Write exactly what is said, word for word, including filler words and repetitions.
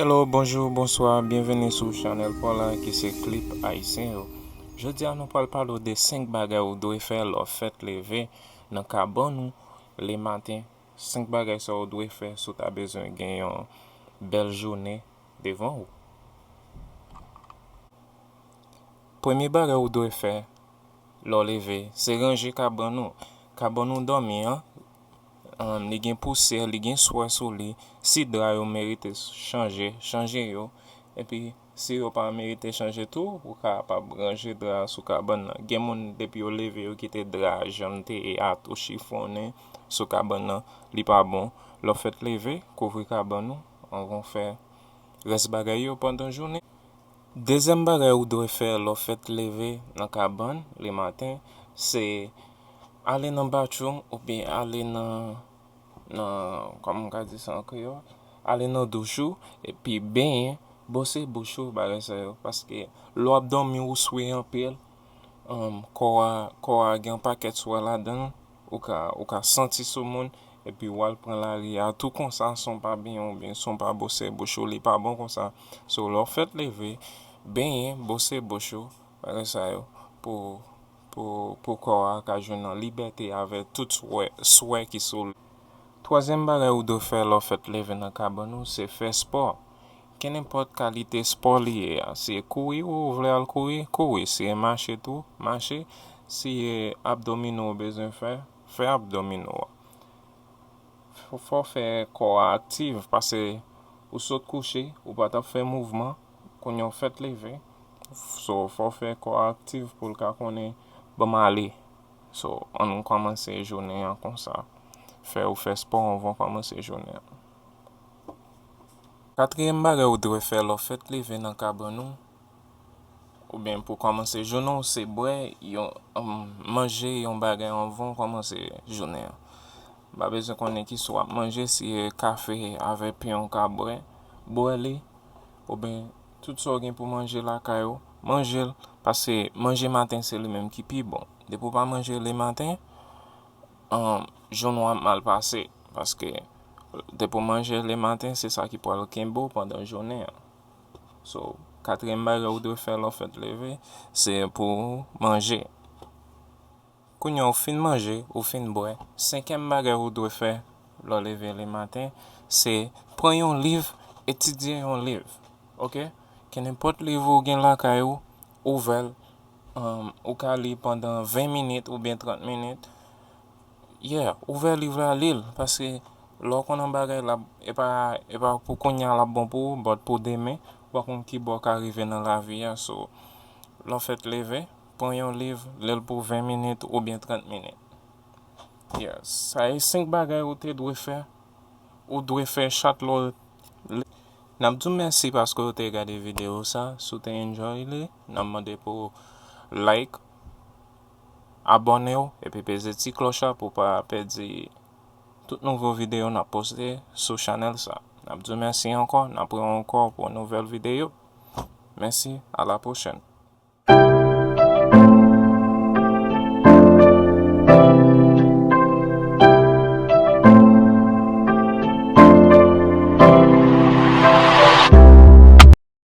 Hello, bonjou, bonswa, byenveni sou chanèl pa w la ki se Clip Ayisyen yo. Jodi a nou pral pale w de senk bagay ou dwe fè lè w fèt leve nan kabann ou lematen. Senk bagay sa w dwe fè si w ta bezwen gen yon bèl jounen devan ou. Premye bagay ou dwe fè lè w leve, se ranje kabann ou. Kabann ou dòmi an, um, li gen pousyè, li gen swè sou li. Si dra yo merite chanje, chanje yo. Epi, si yo pa merite chanje tou, ou kapab ranje dra a sou kabann nan. Gen moun, depi yo leve, yo kite dra a jan l te ye a tou chifonnen sou kabann nan. Li pa bon. Lè w fèt leve, kouvri kabann ou anvan w fè rès bagay yo pandan jounen. Dezyèm bagay ou dwe fè lè w fèt leve nan kabann lematen, se ale nan bathroom oubyen ale nan, nan, kòman m ka di sa an kreyòl? Ale nan douch ou, epi benyen, bwose bouch ou, bagay sa yo. Paske lè w ap dòmi, ou swe anpil, um, kò a, kò a gen yon pakèt swè ladan l, ou ka, ou ka santi sou moun, epi w al pran lari a tou konsa, san w pa benyen oubyen san w pa bwose bouch ou, li pa bon konsa. So, lè w fèt leve, benyen, bwose bouch ou, bagay sa yo, pou, pou, pou kò a ka jwenn yon libète avè tout swè, swè ki sou li. Twazyèm bagay ou dwe fè lè w fèt leve nan kabann ou, se fè spò. Kenenpòt kalite spò li ye a. Si e kouri ou vle al kouri, kouri. Si e mache tou, mache. Si e abdomino ou bezwen fè, fè abdomino a. Fò, fò fè kò a aktif, paske ou sot kouche, ou pa t ap fè mouvman, kounye a w fèt leve. So, fò fè kò a aktif pou l ka konnen, ban m ale. So, ann kòmanse jounen an konsa. Fè ou fè spò anvan w kòmanse jounen an. Katriyèm bagay ou dwe fè lè w fèt leve nan kabann ou, oubyen pou kòmanse jounen w, se bwè yon, um, manje yon bagay anvan w kòmanse jounen an. M pa bezwen konnen kisa w ap manje, si e kafe avè pen w ka bwè, bwè li, oubyen tout sa w gen pou manje lakay ou, manje l, paske manje maten se li menm ki pi bon. Depi w pa manje lematen, um, jounen w ap mal pase, paske depi w manje lematen, se sa ki pral kenbe w pandan jounen an. So, katriyèm bagay ou dwe fè lè w fèt leve, se pou w manje. Kounye a w fin manje, ou fin bwè. Senkyèm bagay ou dwe fè lè w leve lematen, se pran yon liv, etidye yon liv. Oke? Kenenpòt liv ou gen lakay ou, ouvè l. Um, ou ka li pandan ven minit oubyen trant minit. Yeah, ouvè liv la, li l, paske lè w konn yon bagay, l ap, e pa, e pa pou kounye a l ap bon pou ou, but pou demen, ou pa konn ki bò w ka rive nan lavi a. So, lè w fèt leve, pran yon liv, li l pou ven minit oubyen trant minit. Yeah, sa e senk bagay ou te dwe fè, ou dwe fè chak lè w le-, n ap di w mèsi paske w te gade videyo sa. Si w te enjoy li, n ap mande pou w like, abòne w, epi peze ti klòch la pou w pa pèdi tout nouvo videyo n ap poste sou chanèl sa. N ap di w mèsi ankò, n ap wè w ankò pou yon nouvèl videyo. Mèsi, a la pwochèn.